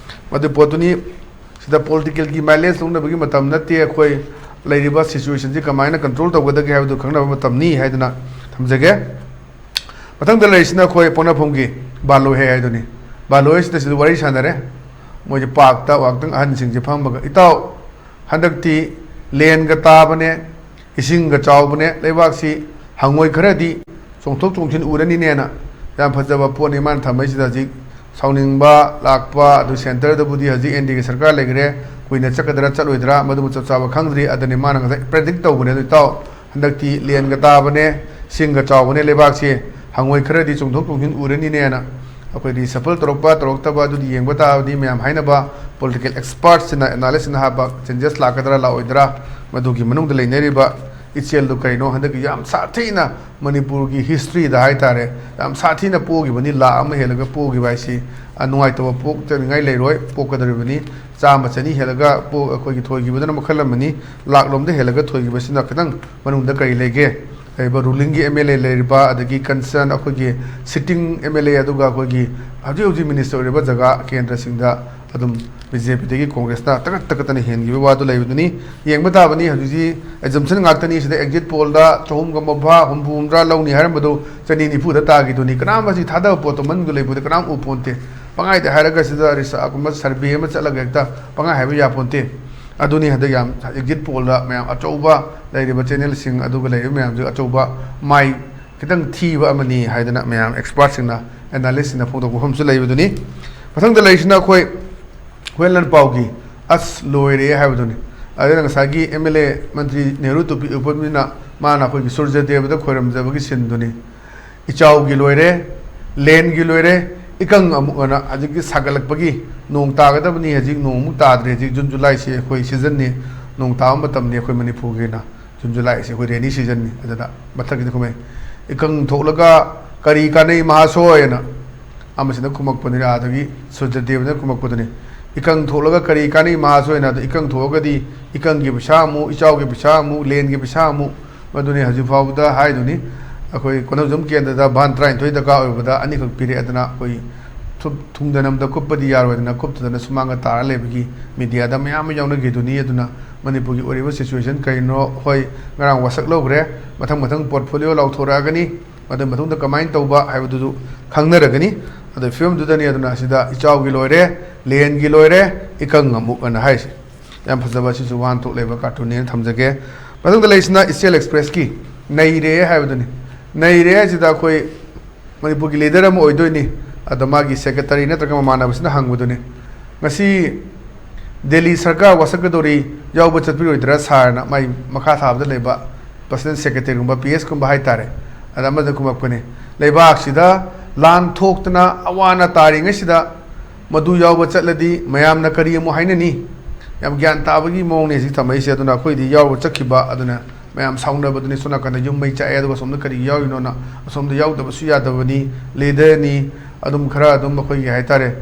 ꯃꯗꯨ ꯄꯣꯠꯇꯨꯅꯤ꯫ ꯁꯤꯗ ꯄꯣꯂꯤꯇꯤꯀꯦꯜꯒꯤ ꯃꯥꯏꯂꯦꯖ ꯂꯧꯅꯕꯒꯤ ꯃꯇꯝ ꯅꯠꯇꯦ꯫ ꯑꯩꯈꯣꯏ ꯂꯩꯔꯤꯕ ꯁꯤꯆꯨꯋꯦꯁꯟꯁꯤ ꯀꯃꯥꯏꯅ ꯀꯟꯇ꯭ꯔꯣꯜ ꯇꯧꯒꯗꯒꯦ ꯍꯥꯏꯕꯗꯨ ꯈꯪꯅꯕ ꯃꯇꯝꯅꯤ ꯍꯥꯏꯗꯨꯅ ꯊꯝꯖꯒꯦ꯫ ꯃꯊꯪꯗ ꯂꯩꯔꯤꯁꯤꯅ ꯑꯩꯈꯣꯏ ꯄꯣꯛꯅꯐꯝꯒꯤ ꯕꯥꯂꯣꯏ ꯍꯥꯏ ꯍꯥꯏꯗꯨꯅꯤ꯫ ꯕꯥꯂꯣꯏ ꯑꯁꯤꯗꯁꯨ ꯋꯥꯔꯤ ꯁꯥꯟꯅꯔꯦ꯫ ꯃꯣꯏꯁꯦ ꯄꯥꯔꯛꯇ ꯉꯥꯛꯇꯪ ꯑꯍꯟꯁꯤꯡꯁꯦ ꯐꯝꯃꯒ, "ꯏꯇꯥꯎ, ꯍꯟꯗꯛꯇꯤ ꯂꯦꯟꯒ ꯇꯥꯕꯅꯦ, ꯏꯁꯤꯡꯒ ꯆꯥꯎꯕꯅꯦ, ꯂꯩꯕꯥꯛꯁꯤ ꯍꯪꯉꯣꯏ ꯈꯔꯗꯤ ꯆꯣꯡꯊꯣꯛ ꯆꯣꯡꯁꯤꯟ ꯎꯔꯅꯤꯅꯦꯅ"꯫ ꯌꯥꯝ ꯐꯖꯕ ꯄꯣꯠꯅꯤ ꯃꯥꯅ ꯊꯝꯃꯛꯏꯁꯤꯗ꯫ ꯍꯧꯖꯤꯛ ꯁꯥꯎꯅꯤꯡꯕ ꯂꯥꯛꯄ, ꯑꯗꯨ ꯁꯦꯟꯇꯔꯗꯕꯨꯗꯤ ꯍꯧꯖꯤꯛ ꯑꯦꯟ ꯗꯤ ꯑꯦꯒꯤ ꯁꯔꯀꯥꯔ ꯂꯩꯈ꯭ꯔꯦ, ꯀꯨꯏꯅ ꯆꯠꯀꯗ꯭ꯔꯥ ꯆꯠꯂꯣꯏꯗ꯭ꯔꯥ ꯃꯗꯨꯕꯨ ꯆꯞ ꯆꯥꯕ ꯈꯪꯗ꯭ꯔꯤ꯫ ꯑꯗꯨꯅꯤ ꯃꯥꯅ ꯉꯁꯥꯏ ꯄ꯭ꯔꯦꯗꯤꯛ ꯇꯧꯕꯅꯦ꯫ ꯑꯗꯨ ꯏꯇꯥꯎ, ꯍꯟꯗꯛꯇꯤ ꯂꯦꯟꯒ ꯇꯥꯕꯅꯦ, ꯏꯁꯤꯡꯒ ꯆꯥꯎꯕꯅꯦ, ꯂꯩꯕꯥꯛꯁꯦ ꯍꯪꯉꯣꯏ ꯈꯔꯗꯤ ꯆꯣꯡꯊꯣꯛ ꯆꯣꯡꯁꯤꯟ ꯎꯔꯅꯤꯅꯦꯅ꯫ ꯑꯩꯈꯣꯏ ꯔꯤꯁꯐꯜ ꯇꯧꯔꯛꯄ ꯇꯧꯔꯛꯇꯕ ꯑꯗꯨꯗꯤ ꯌꯦꯡꯕ ꯇꯥꯕꯅꯤ꯫ ꯃꯌꯥꯝ ꯍꯥꯏꯅꯕ ꯄꯣꯂꯤꯇꯤꯀꯦꯜ ꯑꯦꯛꯁꯄꯥꯔꯠꯁꯤꯅ, ꯑꯦꯅꯥꯂꯤꯁꯁꯤꯅ ꯍꯥꯏꯕ, ꯆꯦꯟꯖꯦꯁ ꯂꯥꯛꯀꯗ꯭ꯔꯥ ꯂꯥꯛꯑꯣꯏꯗ꯭ꯔꯥ, ꯃꯗꯨꯒꯤ ꯃꯅꯨꯡꯗ ꯂꯩꯅꯔꯤꯕ ꯏꯆꯦꯜꯗꯨ ꯀꯩꯅꯣ? ꯍꯟꯗꯛꯀꯤ ꯌꯥꯝ ꯁꯥꯊꯤꯅ ꯃꯅꯤꯄꯨꯔꯒꯤ ꯍꯤꯁꯇ꯭ꯔꯤꯗ ꯍꯥꯏꯇꯥꯔꯦ, ꯌꯥꯝ ꯁꯥꯊꯤꯅ ꯄꯣꯈꯤꯕꯅꯤ꯫ ꯂꯥꯈ ꯑꯃ ꯍꯦꯜꯂꯒ ꯄꯣꯈꯤꯕ ꯍꯥꯏꯁꯤ, ꯑ, ꯅꯨꯡꯉꯥꯏꯇꯕ ꯄꯣꯛꯇꯅꯤꯡꯉꯥꯏ ꯂꯩꯔꯣꯏ, ꯄꯣꯛꯀꯗꯧꯔꯤꯕꯅꯤ꯫ ꯆꯥꯝꯃ ꯆꯅꯤ ꯍꯦꯜꯂꯒ ꯄꯣ-, ꯑꯩꯈꯣꯏꯒꯤ ꯊꯣꯏꯈꯤꯕꯗꯨꯅ ꯃꯈꯜ ꯑꯃꯅꯤ, ꯂꯥꯈ ꯂꯣꯝꯗ ꯍꯦꯜꯂꯒ ꯊꯣꯏꯈꯤꯕꯁꯤꯅ ꯈꯤꯇꯪ ꯃꯅꯨꯡꯗ ꯀꯔꯤ ꯂꯩꯒꯦ? ꯂꯩꯔꯤꯕ ꯔꯨꯂꯤꯡꯒꯤ ꯑꯦꯝ ꯑꯦꯜ ꯑꯦ ꯂꯩꯔꯤꯕ, ꯑꯗꯒꯤ ꯀꯟꯁꯔꯟ ꯑꯩꯈꯣꯏꯒꯤ ꯁꯤꯠꯇꯤꯡ ꯑꯦꯝ ꯑꯦꯜ ꯑꯦ, ꯑꯗꯨꯒ ꯑꯩꯈꯣꯏꯒꯤ ꯍꯧꯖꯤꯛ ꯍꯧꯖꯤꯛ ꯃꯤꯅꯤꯁꯇꯔ ꯑꯣꯏꯔꯤꯕ ꯖꯒꯥ ꯀꯦꯟꯗ꯭ꯔꯁꯤꯡꯗ ꯑꯗꯨꯝ ꯕꯤ ꯖꯦ ꯄꯤꯗꯒꯤ ꯀꯣꯡꯒ꯭ꯔꯦꯁꯅ ꯇꯀꯠ ꯇꯀꯠꯇꯅ ꯍꯦꯟꯈꯤꯕ ꯋꯥꯗꯨ ꯂꯩꯕꯗꯨꯅꯤ꯫ ꯌꯦꯡꯕ ꯇꯥꯕꯅꯤ꯫ ꯍꯧꯖꯤꯛꯁꯤ ꯑꯦꯖꯝꯁꯟ ꯉꯥꯛꯇꯅꯤ꯫ ꯁꯤꯗ ꯑꯦꯛꯖꯤꯠ ꯄꯣꯜꯗ ꯆꯍꯨꯝꯒ ꯃꯧꯗ꯭ꯔꯥ, ꯍꯨꯝꯐꯨ ꯍꯨꯝꯗ꯭ꯔꯥ ꯂꯧꯅꯤ ꯍꯥꯏꯔꯝꯕꯗꯨ ꯆꯅꯤ ꯅꯤꯐꯨꯗ ꯇꯥꯈꯤꯗꯨꯅꯤ꯫ ꯀꯅꯥꯝ ꯃꯁꯤ ꯊꯥꯗꯕ ꯄꯣꯠꯇꯣ ꯃꯅꯨꯡꯗ ꯂꯩꯕꯗ ꯀꯅꯥꯝ ꯎ ꯄꯣꯟꯇꯦ꯫ ꯄꯪꯍꯥꯏꯗ ꯍꯥꯏꯔꯒ ꯁꯤꯗ ꯔꯤꯁꯥꯒꯨꯝꯕ ꯁꯔꯚꯦ ꯑꯃ ꯆꯠꯂꯒ ꯍꯦꯛꯇ ꯄꯪꯍꯥꯏ ꯍꯥꯏꯕ ꯌꯥꯄꯣꯟꯇꯦ꯫ ꯑꯗꯨꯅꯤ ꯍꯟꯗꯛ ꯌꯥꯝ ꯑꯦꯛꯖꯤꯠ ꯄꯣꯜꯗ ꯃꯌꯥꯝ ꯑꯆꯧꯕ ꯂꯩꯔꯤꯕ ꯆꯦꯅꯦꯜꯁꯤꯡ ꯑꯗꯨꯒ ꯂꯩꯔꯤꯕ ꯃꯌꯥꯝꯁꯨ ꯑꯆꯧꯕ ꯃꯥꯏ ꯈꯤꯇꯪ ꯊꯤꯕ ꯑꯃꯅꯤ ꯍꯥꯏꯗꯅ ꯃꯌꯥꯝ ꯑꯦꯛꯁꯄꯥꯔꯠꯁꯤꯡꯅ, ꯑꯦꯅꯥꯂꯤꯁꯁꯤꯡꯅ ꯐꯣꯡꯗꯣꯛꯄ ꯃꯐꯝꯁꯨ ꯂꯩꯕꯗꯨꯅꯤ꯫ ꯃꯊꯪꯗ ꯂꯩꯔꯤꯁꯤꯅ ꯑꯩꯈꯣꯏ ꯍꯨꯏꯌꯦꯟ ꯂꯥꯟꯄꯥꯎꯒꯤ "ꯑꯁ ꯂꯣꯏꯔꯦ" ꯍꯥꯏꯕꯗꯨꯅꯤ꯫ ꯑꯗꯨꯅ ꯉꯁꯥꯏꯒꯤ ꯑꯦꯝ ꯑꯦꯜ ꯑꯦ ꯃꯟꯇ꯭ꯔꯤ ꯅꯦꯍꯔꯨ ꯇꯨꯄꯤ ꯎꯞꯄ ꯃꯤꯅ ꯃꯥꯅ ꯑꯩꯈꯣꯏꯒꯤ ꯁꯨꯔꯖ ꯗꯦꯕꯗ ꯈꯣꯏꯔꯝꯖꯕꯒꯤ ꯁꯤꯟꯗꯨꯅꯤ꯫ "ꯏꯆꯥꯎꯒꯤ ꯂꯣꯏꯔꯦ, ꯂꯦꯟꯒꯤ ꯂꯣꯏꯔꯦ, ꯏꯀꯪ ꯑꯃꯨꯛ" ꯑꯅ ꯍꯧꯖꯤꯛꯇꯤ ꯁꯥꯒꯠꯂꯛꯄꯒꯤ ꯅꯣꯡ ꯇꯥꯒꯗꯕꯅꯤ, ꯍꯧꯖꯤꯛ ꯅꯣꯡ ꯑꯃꯨꯛ ꯇꯥꯗ꯭ꯔꯦ꯫ ꯍꯧꯖꯤꯛ ꯖꯨꯟ ꯖꯨꯂꯥꯏꯁꯤ ꯑꯩꯈꯣꯏ ꯁꯤꯖꯟꯅꯤ꯫ ꯅꯣꯡ ꯇꯥꯕ ꯃꯇꯝꯅꯤ ꯑꯩꯈꯣꯏ ꯃꯅꯤꯄꯨꯔꯒꯤꯅ꯫ ꯖꯨꯟ ꯖꯨꯂꯥꯏꯁꯦ ꯑꯩꯈꯣꯏ ꯔꯦꯅꯤ ꯁꯤꯖꯟꯅꯤ꯫ ꯑꯗꯨꯅ ꯃꯊꯛꯁꯤꯗ ꯀꯨꯝꯍꯩ, "ꯏꯀꯪ ꯊꯣꯛꯂꯒ ꯀꯔꯤ ꯀꯥꯟꯅꯩ ꯃꯍꯥꯁꯣꯏ?" ꯍꯥꯏꯅ ꯑꯃꯁꯤꯅ ꯈꯨꯝꯃꯛꯄꯗꯨꯅꯤ, ꯑꯗꯒꯤ ꯁꯨꯔꯖꯗꯦꯕꯅ ꯈꯨꯝꯃꯛꯄꯗꯨꯅꯤ, "ꯏꯀꯪ ꯊꯣꯛꯂꯒ ꯀꯔꯤ ꯀꯥꯟꯅꯩ ꯃꯍꯥꯁꯣꯏ?" ꯍꯥꯏꯅ꯫ ꯑꯗꯣ ꯏꯀꯪ ꯊꯣꯛꯑꯒꯗꯤ ꯏꯀꯪꯒꯤ ꯄꯩꯁꯥ ꯑꯃꯨꯛ, ꯏꯆꯥꯎꯒꯤ ꯄꯩꯁꯥ ꯑꯃꯨꯛ, ꯂꯦꯟꯒꯤ ꯄꯩꯁꯥ ꯑꯃꯨꯛ, ꯃꯗꯨꯅꯤ ꯍꯧꯖꯤꯛ ꯐꯥꯎꯕꯗ ꯍꯥꯏꯗꯨꯅꯤ꯫ ꯑꯩꯈꯣꯏ ꯀꯣꯟꯊꯧꯖꯝ ꯀꯦꯟꯗ꯭ꯔꯗ ꯚꯥꯟ ꯇꯔꯥꯅꯤꯊꯣꯏ ꯗꯔꯀꯥꯔ ꯑꯣꯏꯕꯗ ꯑꯅꯤꯈꯛ ꯄꯤꯔꯦ꯫ ꯑꯗꯨꯅ ꯑꯩꯈꯣꯏ ꯊꯨꯞ-, ꯊꯨꯡꯗꯅꯕꯗ ꯀꯨꯞꯄꯗꯤ ꯌꯥꯔꯣꯏꯗꯅ ꯀꯨꯞꯇꯗꯅ ꯁꯨꯃꯥꯡꯗ ꯇꯥꯔ ꯂꯩꯕꯒꯤ ꯃꯤꯗꯤꯌꯥꯗ ꯃꯌꯥꯝ ꯑꯃ ꯌꯥꯎꯅꯈꯤꯗꯨꯅꯤ꯫ ꯑꯗꯨꯅ ꯃꯅꯤꯄꯨꯔꯒꯤ ꯑꯣꯏꯔꯤꯕ ꯁꯤꯆꯨꯋꯦꯁꯟ ꯀꯔꯤꯅꯣ, ꯍꯣꯏ, ꯉꯔꯥꯡ ꯋꯥꯁꯛ ꯂꯧꯈ꯭ꯔꯦ, ꯃꯊꯪ ꯃꯊꯪ ꯄꯣꯔꯠꯐꯣꯂꯤꯑꯣ ꯂꯥꯎꯊꯣꯔꯛꯑꯒꯅꯤ, ꯃꯗꯨ ꯃꯇꯨꯡꯗ ꯀꯃꯥꯏꯅ ꯇꯧꯕ ꯍꯥꯏꯕꯗꯨꯁꯨ ꯈꯪꯅꯔꯒꯅꯤ꯫ ꯑꯗꯨ ꯐꯤꯕꯝꯗꯨꯗꯅꯤ꯫ ꯑꯗꯨꯅ ꯑꯁꯤꯗ ꯏꯆꯥꯎꯒꯤ ꯂꯣꯏꯔꯦ, ꯂꯦꯟꯒꯤ ꯂꯣꯏꯔꯦ, ꯏꯀꯪ ꯑꯃꯨꯛ ꯑꯅ ꯍꯥꯏꯁꯦ꯫ ꯌꯥꯝ ꯐꯖꯕ, ꯑꯁꯤꯁꯨ ꯋꯥꯍꯟꯊꯣꯛ ꯂꯩꯕ ꯀꯥꯔꯇꯨꯟꯅꯦꯅ ꯊꯝꯖꯒꯦ꯫ ꯃꯊꯪꯗ ꯂꯩꯔꯤꯁꯤꯅ ꯏꯆꯦꯜ ꯑꯦꯛꯁꯄ꯭ꯔꯦꯁꯀꯤ "ꯅꯩꯔꯦ" ꯍꯥꯏꯕꯗꯨꯅꯤ꯫ "ꯅꯩꯔꯦ" ꯍꯥꯏꯁꯤꯗ ꯑꯩꯈꯣꯏ ꯃꯅꯤꯄꯨꯔꯒꯤ ꯂꯤꯗꯔ ꯑꯃ ꯑꯣꯏꯗꯣꯏꯅꯤ꯫ ꯑꯗꯣ ꯃꯥꯒꯤ ꯁꯦꯀ꯭ꯔꯦꯇꯔꯤ ꯅꯠꯇ꯭ꯔꯒ ꯃꯃꯥꯟꯅꯕꯁꯤꯅ ꯍꯪꯕꯗꯨꯅꯤ, "ꯉꯁꯤ ꯗꯦꯜꯂꯤ ꯁꯔꯀꯥꯔ ꯋꯥꯁꯛꯀꯗꯧꯔꯤ, ꯌꯥꯎꯕ ꯆꯠꯄꯤꯔꯣꯏꯗ꯭ꯔꯥ ꯁꯥꯔꯅ?" ꯃꯥꯏ ꯃꯈꯥ ꯊꯥꯕꯗ ꯂꯩꯕ ꯄꯔꯁꯅꯦꯜ ꯁꯦꯀ꯭ꯔꯦꯇꯔꯤꯒꯨꯝꯕ, ꯄꯤ ꯑꯦꯁꯀꯨꯝꯕ ꯍꯥꯏꯇꯥꯔꯦ꯫ ꯑꯗ ꯑꯃꯗ ꯈꯨꯝꯃꯛꯄꯅꯤ, "ꯂꯩꯕꯥꯛꯁꯤꯗ ꯂꯥꯟ ꯊꯣꯛꯇꯅ ꯑꯋꯥ ꯑꯅꯥ ꯇꯥꯔꯤꯉꯩꯁꯤꯗ ꯃꯗꯨ ꯌꯥꯎꯕ ꯆꯠꯂꯗꯤ ꯃꯌꯥꯝꯅ ꯀꯔꯤ ꯑꯃꯨꯛ ꯍꯥꯏꯅꯅꯤ?" ꯌꯥꯝ ꯒ꯭ꯌꯥꯟ ꯇꯥꯕꯒꯤ ꯃꯑꯣꯡꯅꯤ ꯍꯧꯖꯤꯛ ꯊꯝꯃꯛꯏꯁꯦ꯫ ꯑꯗꯨꯅ ꯑꯩꯈꯣꯏꯗꯤ ꯌꯥꯎꯕ ꯆꯠꯈꯤꯕ, ꯑꯗꯨꯅ ꯃꯌꯥꯝ ꯁꯥꯎꯅꯕꯗꯨꯅꯤ, ꯁꯣꯝ ꯅꯥꯀꯟꯗ ꯌꯨꯝ ꯃꯩ ꯆꯥꯛꯑꯦ, ꯑꯗꯨꯒ ꯁꯣꯝꯗ ꯀꯔꯤ ꯌꯥꯎꯔꯤꯅꯣꯅ꯫ ꯑꯁꯣꯝꯗ ꯌꯥꯎꯗꯕꯁꯨ ꯌꯥꯗꯕꯅꯤ, ꯂꯤꯗꯔꯅꯤ, ꯑꯗꯨꯝ ꯈꯔ ꯑꯗꯨꯝ ꯑꯩꯈꯣꯏꯒꯤ ꯍꯥꯏꯇꯥꯔꯦ,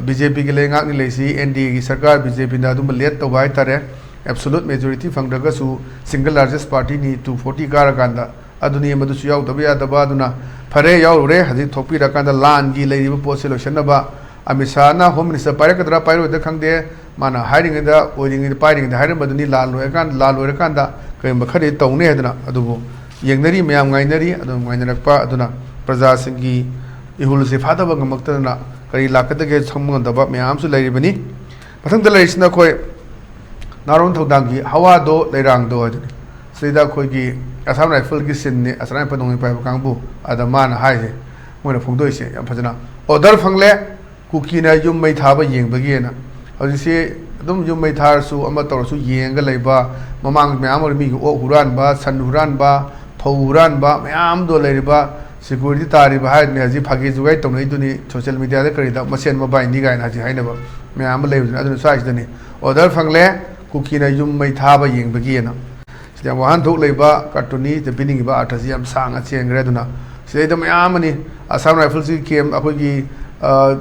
ꯕꯤ ꯖꯦ ꯄꯤꯒꯤ ꯂꯩꯉꯥꯛꯅꯤ ꯂꯩꯁꯤ, ꯑꯦꯟ ꯗꯤ ꯑꯦꯒꯤ ꯁꯔꯀꯥꯔ, ꯕꯤ ꯖꯦ ꯄꯤꯅ ꯑꯗꯨꯝꯕ ꯂꯦꯠ ꯇꯧꯕ ꯍꯥꯏꯇꯥꯔꯦ꯫ ꯑꯦꯕꯁꯣꯂꯨꯠ ꯃꯦꯖꯣꯔꯤꯇꯤ ꯐꯪꯗ꯭ꯔꯒꯁꯨ ꯁꯤꯡꯒꯜ ꯂꯥꯔꯖꯦꯁ ꯄꯥꯔꯇꯤꯅꯤ, ꯇꯨ ꯐꯣꯔꯇꯤ ꯀꯥꯔꯀꯥꯟꯗ꯫ ꯑꯗꯨꯅꯤ, ꯃꯗꯨꯁꯨ ꯌꯥꯎꯗꯕ ꯌꯥꯗꯕ꯫ ꯑꯗꯨꯅ ꯐꯔꯦ, ꯌꯥꯎꯔꯨꯔꯦ, ꯍꯧꯖꯤꯛ ꯊꯣꯛꯄꯤꯔꯀꯥꯟꯗ ꯂꯥꯟꯒꯤ ꯂꯩꯔꯤꯕ ꯄꯣꯠꯁꯦ ꯂꯣꯏꯁꯤꯟꯅꯕ꯫ ꯑꯃꯤꯠ ꯁꯥꯍꯅ ꯍꯣꯝ ꯃꯤꯅꯤꯁꯇꯔ ꯄꯥꯏꯔꯛꯀꯗ꯭ꯔꯥ ꯄꯥꯏꯔꯣꯏꯗ꯭ꯔꯥ ꯈꯪꯗꯦ, ꯃꯥꯅ ꯍꯥꯏꯔꯤꯉꯩꯗ, ꯑꯣꯏꯔꯤꯉꯩꯗ, ꯄꯥꯏꯔꯤꯉꯩꯗ ꯍꯥꯏꯔꯝꯕꯗꯨꯅꯤ, ꯂꯥꯜ ꯂꯣꯏꯔꯀꯥꯟꯗ, ꯂꯥꯜ ꯂꯣꯏꯔꯀꯥꯟꯗ ꯀꯔꯤꯒꯨꯝꯕ ꯈꯔꯗꯤ ꯇꯧꯅꯤ ꯍꯥꯏꯗꯅ꯫ ꯑꯗꯨꯕꯨ ꯌꯦꯡꯅꯔꯤ, ꯃꯌꯥꯝ ꯉꯥꯏꯅꯔꯤ꯫ ꯑꯗꯨꯝ ꯉꯥꯏꯅꯔꯛꯄ ꯑꯗꯨꯅ ꯄ꯭ꯔꯖꯥꯁꯤꯡꯒꯤ ꯏꯍꯨꯜꯁꯦ ꯐꯥꯊꯕ ꯉꯝꯃꯛꯇꯗꯅ ꯀꯔꯤ ꯂꯥꯛꯀꯗꯒꯦ ꯈꯪꯕ ꯉꯝꯗꯕ ꯃꯌꯥꯝ ꯑꯃꯁꯨ ꯂꯩꯔꯤꯕꯅꯤ꯫ ꯃꯊꯪꯗ ꯂꯩꯔꯤꯁꯤꯅ ꯑꯩꯈꯣꯏ ꯅꯥꯔꯣꯟ ꯊꯧꯗꯥꯡꯒꯤ "ꯍꯋꯥꯗꯣ ꯂꯩꯔꯥꯡꯗꯣ" ꯍꯥꯏꯗꯨꯅꯤ꯫ ꯁꯤꯗꯩꯗ ꯑꯩꯈꯣꯏꯒꯤ ꯑꯁꯥꯝ ꯔꯥꯏꯐꯜꯒꯤ ꯁꯤꯟꯅꯤ, ꯑꯁꯥꯝ ꯔꯥꯏꯐꯜ ꯅꯣꯡꯃꯩ ꯄꯥꯏꯕ ꯀꯥꯡꯕꯨ꯫ ꯑꯗ ꯃꯥꯅ ꯍꯥꯏꯁꯦ, ꯃꯣꯏꯅ ꯐꯣꯡꯗꯣꯛꯏꯁꯦ ꯌꯥꯝ ꯐꯖꯅ, "ꯑꯣꯔꯗꯔ ꯐꯪꯂꯦ, ꯀꯨꯀꯤꯅ ꯌꯨꯝ ꯃꯩ ꯊꯥꯕ ꯌꯦꯡꯕꯒꯤꯅ"꯫ ꯍꯧꯖꯤꯛꯁꯤ ꯑꯗꯨꯝ ꯌꯨꯝ ꯃꯩ ꯊꯥꯔꯁꯨ, ꯑꯃ ꯇꯧꯔꯁꯨ ꯌꯦꯡꯉꯒ ꯂꯩꯕ, ꯃꯃꯥꯡ ꯃꯌꯥꯝ ꯑꯃ ꯃꯤꯒꯤ ꯑꯣꯛ ꯍꯨꯔꯥꯟꯕ, ꯁꯟ ꯍꯨꯔꯥꯟꯕ, ꯐꯧ ꯍꯨꯔꯥꯟꯕ ꯃꯌꯥꯝꯗꯣ ꯂꯩꯔꯤꯕ, ꯁꯦꯀ꯭ꯌꯨꯔꯤꯇꯤ ꯇꯥꯔꯤꯕ ꯍꯥꯏꯗꯨꯅꯤ꯫ ꯍꯧꯖꯤꯛ ꯐꯥꯒꯤ ꯖꯨꯒꯥꯏ ꯇꯧꯅꯩꯗꯨꯅꯤ, ꯁꯣꯁꯤꯌꯦꯜ ꯃꯤꯗꯤꯌꯥꯗ ꯀꯔꯤꯗ "ꯃꯁꯦꯟ ꯃꯕꯥꯏꯅꯤ" ꯀꯥꯏꯅ ꯍꯧꯖꯤꯛ ꯍꯥꯏꯅꯕ ꯃꯌꯥꯝ ꯑꯃ ꯂꯩꯕꯗꯨꯅꯤ꯫ ꯑꯗꯨꯅ ꯁ꯭ꯋꯥꯏꯁꯤꯗꯅꯤ, "ꯑꯣꯔꯗꯔ ꯐꯪꯂꯦ, ꯀꯨꯀꯤꯅ ꯌꯨꯝ ꯃꯩ ꯊꯥꯕ ꯌꯦꯡꯕꯒꯤꯅ꯫ ꯁꯤꯗ ꯌꯥꯝ ꯋꯥꯍꯟꯊꯣꯛ ꯂꯩꯕ ꯀꯥꯔꯇꯨꯟꯅꯤ꯫ ꯁꯤꯗ ꯄꯤꯅꯤꯡꯉꯤꯕ ꯑꯥꯔꯊꯁꯤ ꯌꯥꯝ ꯁꯥꯡꯅ ꯆꯦꯟꯈ꯭ꯔꯦ꯫ ꯑꯗꯨꯅ ꯁꯤꯗꯩꯗ ꯃꯌꯥꯝ ꯑꯃꯅꯤ꯫ ꯑꯁꯥꯝ ꯔꯥꯏꯐꯜꯁꯀꯤ ꯀꯦꯝ, ꯑꯩꯈꯣꯏꯒꯤ, ꯑ,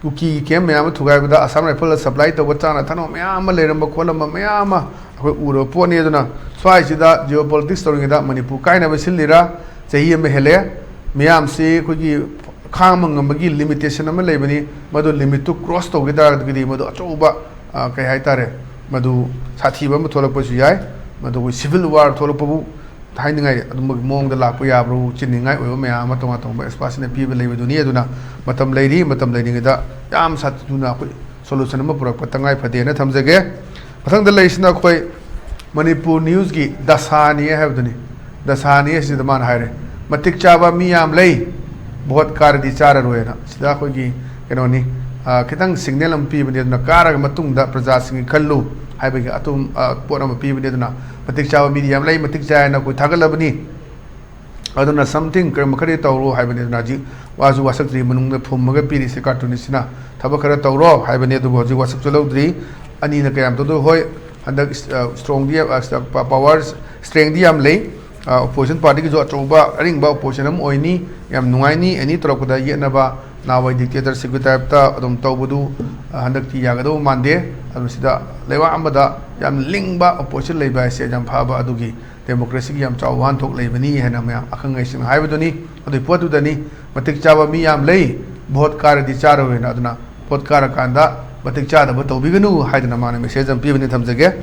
ꯀꯨꯀꯤꯒꯤ ꯀꯦꯝ ꯃꯌꯥꯝ ꯑꯃ ꯊꯨꯒꯥꯏꯕꯗ ꯑꯁꯥꯝ ꯔꯥꯏꯐꯜꯗ ꯁꯄ꯭ꯂꯥꯏ ꯇꯧꯕ ꯆꯥꯅ ꯊꯛꯅꯕ ꯃꯌꯥꯝ ꯑꯃ ꯂꯩꯔꯝꯕ ꯈꯣꯠꯂꯝꯕ ꯃꯌꯥꯝ ꯑꯃ ꯑꯩꯈꯣꯏ ꯎꯔꯕ ꯄꯣꯠꯅꯤ꯫ ꯑꯗꯨꯅ ꯁ꯭ꯋꯥꯏꯁꯤꯗ ꯖꯤꯑꯣ ꯄꯣꯂꯤꯇꯤꯛꯁ ꯇꯧꯔꯤꯉꯩꯗ ꯃꯅꯤꯄꯨꯔ ꯀꯥꯏꯅꯕ ꯁꯤꯜꯂꯤꯔꯥ? ꯆꯍꯤ ꯑꯃ ꯍꯦꯜꯂꯦ꯫ ꯃꯤꯌꯥꯝꯁꯤ ꯑꯩꯈꯣꯏꯒꯤ ꯈꯥꯡꯕ ꯉꯝꯕꯒꯤ ꯂꯤꯃꯤꯇꯦꯁꯟ ꯑꯃ ꯂꯩꯕꯅꯤ꯫ ꯃꯗꯨ ꯂꯤꯃꯤꯠꯇꯨ ꯀ꯭ꯔꯣꯁ ꯇꯧꯈꯤ ꯇꯥꯔꯒꯗꯤ ꯃꯗꯨ ꯑꯆꯧꯕ, ꯑ, ꯀꯩ ꯍꯥꯏꯇꯥꯔꯦ, ꯃꯗꯨ ꯁꯥꯊꯤꯕ ꯑꯃ ꯊꯣꯛꯂꯛꯄꯁꯨ ꯌꯥꯏ꯫ ꯃꯗꯨ ꯑꯩꯈꯣꯏ ꯁꯤꯚꯤꯜ ꯋꯥꯔ ꯊꯣꯛꯂꯛꯄꯕꯨ ꯍꯥꯏꯅꯤꯡꯉꯥꯏ ꯑꯗꯨꯝꯕꯒꯤ ꯃꯑꯣꯡꯗ ꯂꯥꯛꯄ ꯌꯥꯕ꯭ꯔꯣ? ꯆꯤꯟꯅꯤꯡꯉꯥꯏ ꯑꯣꯏꯕ ꯃꯌꯥꯝ ꯑꯃ ꯇꯣꯉꯥꯟ ꯇꯣꯉꯥꯟꯕ ꯑꯦꯛꯁꯄꯥꯔꯠꯁꯤꯡꯅ ꯄꯤꯕ ꯂꯩꯕꯗꯨꯅꯤ꯫ ꯑꯗꯨꯅ ꯃꯇꯝ ꯂꯩꯔꯤ, ꯃꯇꯝ ꯂꯩꯔꯤꯉꯩꯗ ꯌꯥꯝ ꯁꯥꯊꯤꯅ ꯑꯩꯈꯣꯏ ꯁꯣꯂꯨꯁꯟ ꯑꯃ ꯄꯨꯔꯛꯄ ꯇꯉꯥꯏ ꯐꯗꯦꯅ ꯊꯝꯖꯒꯦ꯫ ꯃꯊꯪꯗ ꯂꯩꯔꯤꯁꯤꯅ ꯑꯩꯈꯣꯏ ꯃꯅꯤꯄꯨꯔ ꯅ꯭ꯌꯨꯁꯀꯤ ꯗꯁꯥꯅꯤ ꯍꯥꯏꯕꯗꯨꯅꯤ꯫ ꯗꯁꯥꯅꯤ ꯑꯁꯤꯗ ꯃꯥꯅ ꯍꯥꯏꯔꯦ, "ꯃꯇꯤꯛ ꯆꯥꯕ ꯃꯤ ꯌꯥꯝ ꯂꯩ, ꯚꯣꯠ ꯀꯥꯔꯗꯤ ꯆꯥꯔꯔꯣꯏꯅ"꯫ ꯁꯤꯗ ꯑꯩꯈꯣꯏꯒꯤ ꯀꯩꯅꯣꯅꯤ, ꯑ, ꯈꯤꯇꯪ ꯁꯤꯒꯅꯦꯜ ꯑꯃ ꯄꯤꯕꯅꯤ꯫ ꯑꯗꯨꯅ ꯀꯥꯔꯒ ꯃꯇꯨꯡꯗ ꯄ꯭ꯔꯖꯥꯁꯤꯡꯒꯤ ꯈꯜꯂꯨ ꯍꯥꯏꯕꯒꯤ ꯑꯇꯨꯝ, ꯑ, ꯄꯣꯠ ꯑꯃ ꯄꯤꯕꯅꯤ꯫ ꯑꯗꯨꯅ ꯃꯇꯤꯛ ꯆꯥꯕ ꯃꯤꯗꯤ ꯌꯥꯝ ꯂꯩ, ꯃꯇꯤꯛ ꯆꯥꯏ ꯍꯥꯏꯅ ꯑꯩꯈꯣꯏ ꯊꯥꯒꯠꯂꯕꯅꯤ꯫ ꯑꯗꯨꯅ something ꯀꯔꯤ ꯃꯈꯩꯗꯤ ꯇꯧꯔꯣ ꯍꯥꯏꯕꯅꯤ꯫ ꯑꯗꯨꯅ ꯍꯧꯖꯤꯛ ꯋꯥꯁꯨ ꯋꯥꯁꯛꯇ꯭ꯔꯤ, ꯃꯅꯨꯡꯗ ꯐꯨꯝꯃꯒ ꯄꯤꯔꯤꯁꯦ ꯀꯥꯔꯇꯨꯟꯁꯤꯅ꯫ ꯊꯕꯛ ꯈꯔ ꯇꯧꯔꯣ ꯍꯥꯏꯕꯅꯤ, ꯑꯗꯨꯕꯨ ꯍꯧꯖꯤꯛ ꯋꯥꯁꯛꯁꯨ ꯂꯧꯗ꯭ꯔꯤ꯫ ꯑꯅꯤꯅ ꯀꯌꯥꯝ ꯇꯧꯗꯣꯏ? ꯍꯣꯏ, ꯍꯟꯗꯛ, ꯑ, ꯁ꯭ꯇꯔꯣꯡꯗꯤ, ꯑ, ꯄ-, ꯄꯋꯥꯔ ꯁ꯭ꯇꯔꯦꯡꯗꯤ ꯌꯥꯝ ꯂꯩ꯫ ꯑ, ꯑꯣꯄꯣꯖꯤꯁꯟ ꯄꯥꯔꯇꯤꯒꯤꯁꯨ ꯑꯆꯧꯕ ꯑꯔꯤꯡꯕ ꯑꯣꯄꯣꯖꯤꯁꯟ ꯑꯃ ꯑꯣꯏꯅꯤ꯫ ꯌꯥꯝ ꯅꯨꯡꯉꯥꯏꯅꯤ, ꯑꯦꯅꯤ ꯇꯧꯔꯛꯄꯗ ꯌꯦꯠꯅꯕ, ꯅꯍꯥꯟꯋꯥꯏ ꯗꯤꯛꯇꯦꯇꯔꯁꯤꯞꯀꯤ ꯇꯥꯏꯞꯇ ꯑꯗꯨꯝ ꯇꯧꯕꯗꯨ, ꯑ, ꯍꯟꯗꯛꯇꯤ ꯌꯥꯒꯗꯧꯕ ꯃꯥꯟꯗꯦ꯫ ꯑꯗꯨ ꯁꯤꯗ ꯂꯩꯕꯥꯛ ꯑꯃꯗ ꯌꯥꯝ ꯂꯤꯡꯕ ꯑꯣꯄꯣꯖꯤꯁꯟ ꯂꯩꯕ ꯍꯥꯏꯁꯦ ꯌꯥꯝ ꯐꯕ, ꯑꯗꯨꯒꯤ ꯗꯦꯃꯣꯀ꯭ꯔꯦꯁꯤꯒꯤ ꯌꯥꯝ ꯆꯥꯎꯕ ꯋꯥꯍꯟꯊꯣꯛ ꯂꯩꯕꯅꯤ ꯍꯥꯏꯅ ꯃꯌꯥꯝ ꯑꯈꯪ ꯑꯍꯩꯁꯤꯡꯅ ꯍꯥꯏꯕꯗꯨꯅꯤ꯫ ꯑꯗꯨꯒꯤ ꯄꯣꯠꯇꯨꯗꯅꯤ, ꯃꯇꯤꯛ ꯆꯥꯕ ꯃꯤ ꯌꯥꯝ ꯂꯩ, ꯚꯣꯠ ꯀꯥꯔꯗꯤ ꯆꯥꯔꯣꯏꯅ꯫ ꯑꯗꯨꯅ ꯚꯣꯠ ꯀꯥꯔꯀꯥꯟꯗ ꯃꯇꯤꯛ ꯆꯥꯗꯕ ꯇꯧꯕꯤꯒꯅꯨ ꯍꯥꯏꯗꯅ ꯃꯥꯅ ꯃꯦꯁꯦꯖ ꯑꯃ ꯄꯤꯕꯅꯤ꯫ ꯊꯝꯖꯒꯦ꯫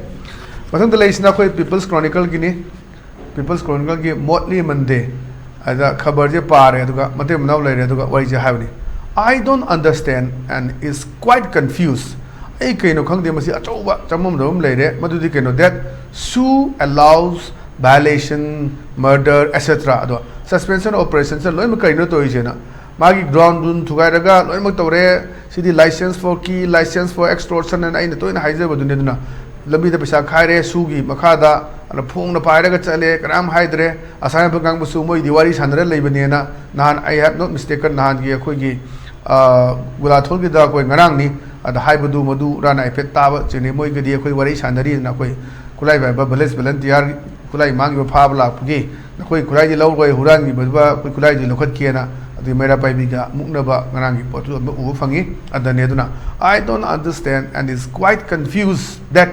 ꯃꯊꯪꯗ ꯂꯩꯔꯤꯁꯤꯅ ꯑꯩꯈꯣꯏ ꯄꯤꯄꯜꯁ ꯀ꯭ꯔꯣꯅꯤꯀꯜꯒꯤꯅꯤ꯫ ꯄꯤꯄꯜꯁ ꯀ꯭ꯔꯣꯅꯤꯀꯜꯒꯤ ꯃꯣꯠꯂꯤ ꯃꯟꯗꯦ꯫ ꯑꯗ ꯈꯕꯔꯁꯦ ꯄꯥꯔꯦ, ꯑꯗꯨꯒ ꯃꯇꯩ ꯃꯅꯥꯎ ꯂꯩꯔꯦ, ꯑꯗꯨꯒ ꯋꯥꯔꯤꯁꯦ ꯍꯥꯏꯕꯅꯤ꯫ "I don't understand and is quite confused." ꯑꯩ ꯀꯩꯅꯣ ꯈꯪꯗꯦ, ꯃꯁꯤ ꯑꯆꯧꯕ ꯆꯃꯝꯅꯕ ꯑꯃ ꯂꯩꯔꯦ꯫ ꯃꯗꯨꯗꯤ ꯀꯩꯅꯣ, that SoO allows violation, murder, et cetera꯫ ꯑꯗꯣ suspension operationꯁꯦ ꯂꯣꯏꯅꯃꯛ ꯀꯔꯤꯅꯣ ꯇꯧꯔꯤꯁꯦꯅ? ꯃꯥꯒꯤ ꯒ꯭ꯔꯥꯎꯟ ꯔꯨꯜ ꯊꯨꯒꯥꯏꯔꯒ ꯂꯣꯏꯅꯃꯛ ꯇꯧꯔꯦ꯫ ꯁꯤꯗꯤ license for kill, license for extortion ꯍꯥꯏꯅ ꯑꯩꯅ ꯇꯣꯏꯅ ꯍꯥꯏꯖꯕꯗꯨꯅꯤ꯫ ꯑꯗꯨꯅ ꯂꯝꯕꯤꯗ ꯄꯩꯁꯥ ꯈꯥꯏꯔꯦ, SoOꯒꯤ ꯃꯈꯥꯗ, ꯑꯗ ꯐꯣꯡꯅ ꯄꯥꯏꯔꯒ ꯆꯠꯂꯦ, ꯀꯅꯥꯝ ꯍꯥꯏꯗ꯭ꯔꯦ꯫ ꯑꯁꯥꯝ ꯔꯥꯏꯐꯜ ꯀꯥꯡꯕꯨꯁꯨ ꯃꯣꯏꯗꯤ ꯋꯥꯔꯤ ꯁꯥꯟꯅꯔ ꯂꯩꯕꯅꯦꯅ ꯅꯍꯥꯟ, I have not mistaken, ꯅꯍꯥꯟꯒꯤ ꯑꯩꯈꯣꯏꯒꯤ, ꯑ, ꯒꯨꯂꯥꯊꯣꯜꯒꯤꯗ ꯑꯩꯈꯣꯏ ꯉꯔꯥꯡꯅꯤ, ꯑꯗ ꯍꯥꯏꯕꯗꯨ ꯃꯗꯨ ꯔꯥꯅ ꯍꯥꯏꯐꯦꯠ ꯇꯥꯕ ꯆꯦꯟꯅꯩ꯫ ꯃꯣꯏꯒꯗꯤ ꯑꯩꯈꯣꯏ ꯋꯥꯔꯤ ꯁꯥꯟꯅꯔꯤꯗꯅ, ꯑꯩꯈꯣꯏ ꯈꯨꯠꯂꯥꯏ ꯄꯥꯏꯕ village volunteer, ꯈꯨꯠꯂꯥꯏ ꯃꯥꯡꯈꯤꯕ ꯐꯥꯕ ꯂꯥꯛꯄꯒꯤ, "ꯅꯈꯣꯏ ꯈꯨꯠꯂꯥꯏꯗꯤ ꯂꯧꯔꯣꯏ, ꯍꯨꯔꯥꯟꯈꯤꯕꯗꯨ ꯑꯩꯈꯣꯏ ꯈꯨꯠꯂꯥꯏꯗꯨ ꯂꯧꯈꯠꯀꯦꯅ", ꯑꯗꯨꯒꯤ ꯃꯩꯔꯥ ꯄꯥꯏꯕꯤꯒ ꯃꯨꯛꯅꯕ ꯉꯔꯥꯡꯒꯤ ꯄꯣꯠꯇꯨ ꯑꯃ ꯎꯕ ꯐꯪꯉꯤ꯫ ꯑꯗꯅꯦ ꯑꯗꯨꯅ, "I don't understand and is quite confused that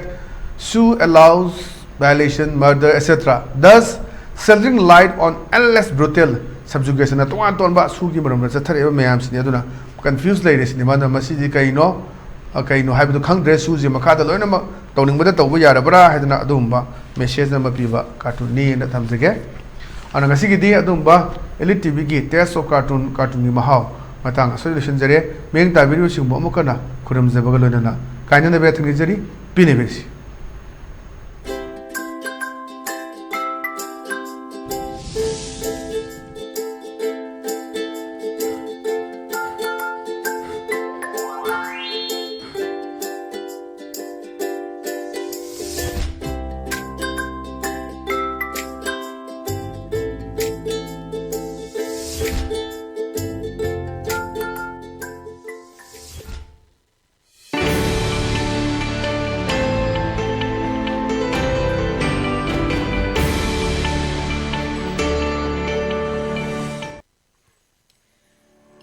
SoO allows violation, murder, et cetera. Thus, shedding light on endless brutal subjugation"ꯅ ꯇꯣꯉꯥꯟ ꯇꯣꯉꯥꯟꯕ SoO ꯒꯤ ꯃꯔꯝꯗ ꯆꯠꯊꯔꯛꯏꯕ ꯃꯌꯥꯝꯁꯤꯅꯤ꯫ ꯑꯗꯨꯅ confuse ꯂꯩꯔꯦ ꯁꯤꯅꯤ ꯃꯥꯅ꯫ ꯃꯁꯤꯗꯤ ꯀꯩꯅꯣ, ꯑ, ꯀꯩꯅꯣ ꯍꯥꯏꯕꯗꯨ ꯈꯪꯗ꯭ꯔꯦ꯫ SoO ꯁꯦ ꯃꯈꯥꯗ ꯂꯣꯏꯅꯃꯛ ꯇꯧꯅꯤꯡꯕꯗ ꯇꯧꯕ ꯌꯥꯔꯕ꯭ꯔꯥ ꯍꯥꯏꯗꯅ ꯑꯗꯨꯒꯨꯝꯕ message ꯑꯃ ꯄꯤꯕ cartoon ꯅꯤ ꯍꯥꯏꯅ ꯊꯝꯖꯒꯦ꯫ ꯑꯗꯨꯅ ꯉꯁꯤꯒꯤꯗꯤ ꯑꯗꯨꯒꯨꯝꯕ Elite TV ꯒꯤ Taste of Cartoon, cartoon ꯒꯤ ꯃꯍꯥꯎ ꯃꯇꯥꯡ ꯑꯁꯤꯗ ꯂꯣꯏꯁꯤꯟꯖꯔꯦ꯫ ꯃꯤꯠꯌꯦꯡ ꯇꯥꯕꯤꯔꯤꯕꯁꯤꯡꯕꯨ ꯑꯃꯨꯛ ꯍꯟꯅ ꯈꯨꯔꯨꯝꯖꯕꯒ ꯂꯣꯏꯅꯅ ꯀꯥꯏꯅꯅꯕ ꯊꯤꯡꯖꯔꯤ꯫ ꯄꯤꯅꯕꯤꯔꯁꯤ꯫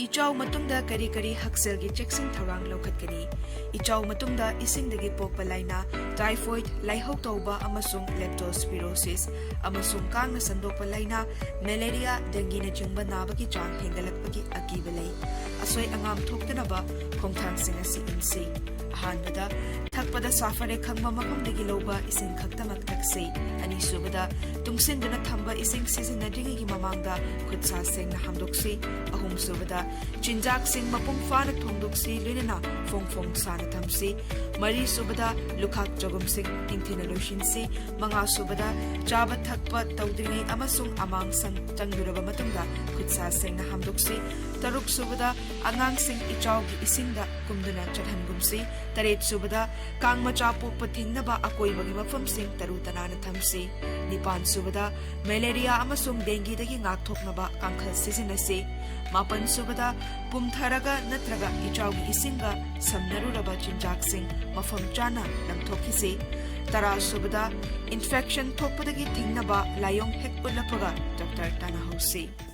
ꯏꯆꯥꯎ ꯃꯇꯨꯡꯗ ꯀꯔꯤ ꯀꯔꯤ ꯍꯛꯁꯦꯜꯒꯤ ꯆꯦꯛꯁꯤꯟ ꯊꯧꯔꯥꯡ ꯂꯧꯈꯠꯀꯅꯤ? ꯏꯆꯥꯎ ꯃꯇꯨꯡꯗ ꯏꯁꯤꯡꯗꯒꯤ ꯄꯣꯛꯄ ꯂꯥꯏꯅꯥ, typhoid, ꯂꯥꯏꯍꯧ ꯇꯧꯕ ꯑꯃꯁꯨꯡ leptospirosis, ꯑꯃꯁꯨꯡ ꯀꯥꯡꯅ ꯁꯟꯗꯣꯛꯄ ꯂꯥꯏꯅꯥ, malaria, dengueꯅꯆꯤꯡꯕ ꯅꯥꯕꯒꯤ ꯆꯥꯡ ꯍꯦꯟꯒꯠꯂꯛꯄꯒꯤ ꯑꯀꯤꯕ ꯂꯩ꯫ ꯑꯁꯣꯏ ꯑꯉꯥꯝ ꯊꯣꯛꯇꯅꯕ ꯈꯣꯡꯊꯥꯡꯁꯤꯡ ꯑꯁꯤ ꯏꯟꯁꯤ꯫ ꯑꯍꯥꯟꯕꯗ, ꯊꯛꯄꯗ ꯁꯥꯐꯔꯦ ꯈꯪꯕ ꯃꯐꯝꯗꯒꯤ ꯂꯧꯕ ꯏꯁꯤꯡ ꯈꯛꯇꯃꯛ ꯊꯛꯁꯤ꯫ ꯑꯅꯤꯁꯨꯕꯗ, ꯇꯨꯡꯁꯤꯟꯗꯨꯅ ꯊꯝꯕ ꯏꯁꯤꯡ ꯁꯤꯖꯤꯟꯅꯗ꯭ꯔꯤꯉꯩꯒꯤ ꯃꯃꯥꯡꯗ ꯈꯨꯠ ꯁꯥ ꯁꯦꯡꯅ ꯍꯥꯝꯗꯣꯛꯁꯤ꯫ ꯑꯍꯨꯝꯁꯨꯕꯗ, ꯆꯤꯟꯖꯥꯛꯁꯤꯡ ꯃꯄꯨꯡ ꯐꯥꯅ ꯊꯣꯡꯗꯣꯛꯁꯤ, ꯂꯣꯏꯅꯅ ꯐꯣꯡ ꯐꯣꯡ ꯁꯥꯅ ꯊꯝꯁꯤ꯫ ꯃꯔꯤꯁꯨꯕꯗ, ꯂꯨꯈꯥꯛ ꯆꯒꯨꯝꯁꯤꯡ ꯅꯤꯡꯊꯤꯅ ꯂꯣꯏꯁꯤꯟꯁꯤ꯫ ꯃꯉꯥꯁꯨꯕꯗ, ꯆꯥꯕ ꯊꯛꯄ ꯇꯧꯗ꯭ꯔꯤꯉꯩ ꯑꯃꯁꯨꯡ ꯑꯃꯥꯡ ꯁꯪ ꯆꯪꯂꯨꯔꯕ ꯃꯇꯨꯡꯗ ꯈꯨꯠ ꯁꯥ ꯁꯦꯡꯅ ꯍꯥꯝꯗꯣꯛꯁꯤ꯫ ꯇꯔꯨꯛ ꯁꯨꯕꯗ, ꯑꯉꯥꯡꯁꯤꯡ ꯏꯆꯥꯎꯒꯤ ꯏꯁꯤꯡꯗ ꯀꯨꯝꯗꯨꯅ ꯆꯠꯍꯟꯒꯨꯝꯁꯤ꯫ ꯇꯔꯦꯠ ꯁꯨꯕꯗ, ꯀꯥꯡ ꯃꯆꯥ ꯄꯣꯛꯄ ꯊꯤꯡꯅꯕ ꯑꯀꯣꯏꯕꯒꯤ ꯃꯐꯝꯁꯤꯡ ꯇꯔꯨ ꯇꯅꯥꯟꯅ ꯊꯝꯁꯤ꯫ ꯅꯤꯄꯥꯟ ꯁꯨꯕꯗ, ꯃꯦꯂꯦꯔꯤꯌꯥ ꯑꯃꯁꯨꯡ ꯗꯦꯡꯒꯤꯗꯒꯤ ꯉꯥꯛꯊꯣꯛꯅꯕ ꯀꯥꯡꯈꯜ ꯁꯤꯖꯤꯟꯅꯁꯤ꯫ ꯃꯥꯄꯟ ꯁꯨꯕꯗ, ꯄꯨꯝꯊꯔꯒ ꯅꯠꯇ꯭ꯔꯒ ꯏꯆꯥꯎꯒꯤ ꯏꯁꯤꯡꯒ ꯁꯝꯅꯔꯨꯔꯕ ꯆꯤꯟꯖꯥꯛꯁꯤꯡ ꯃꯐꯝ ꯆꯥꯅ ꯂꯪꯊꯣꯛꯈꯤꯁꯤ꯫ ꯇꯔꯥ ꯁꯨꯕꯗ, ꯏꯟꯐꯦꯛꯁꯟ ꯊꯣꯛꯄꯗꯒꯤ ꯊꯤꯡꯅꯕ ꯂꯥꯏꯑꯣꯡ ꯍꯦꯛ ꯎꯠꯂꯛꯄꯒ ꯗꯣꯛꯇꯔ ꯇꯥꯟꯅꯍꯧꯁꯤ꯫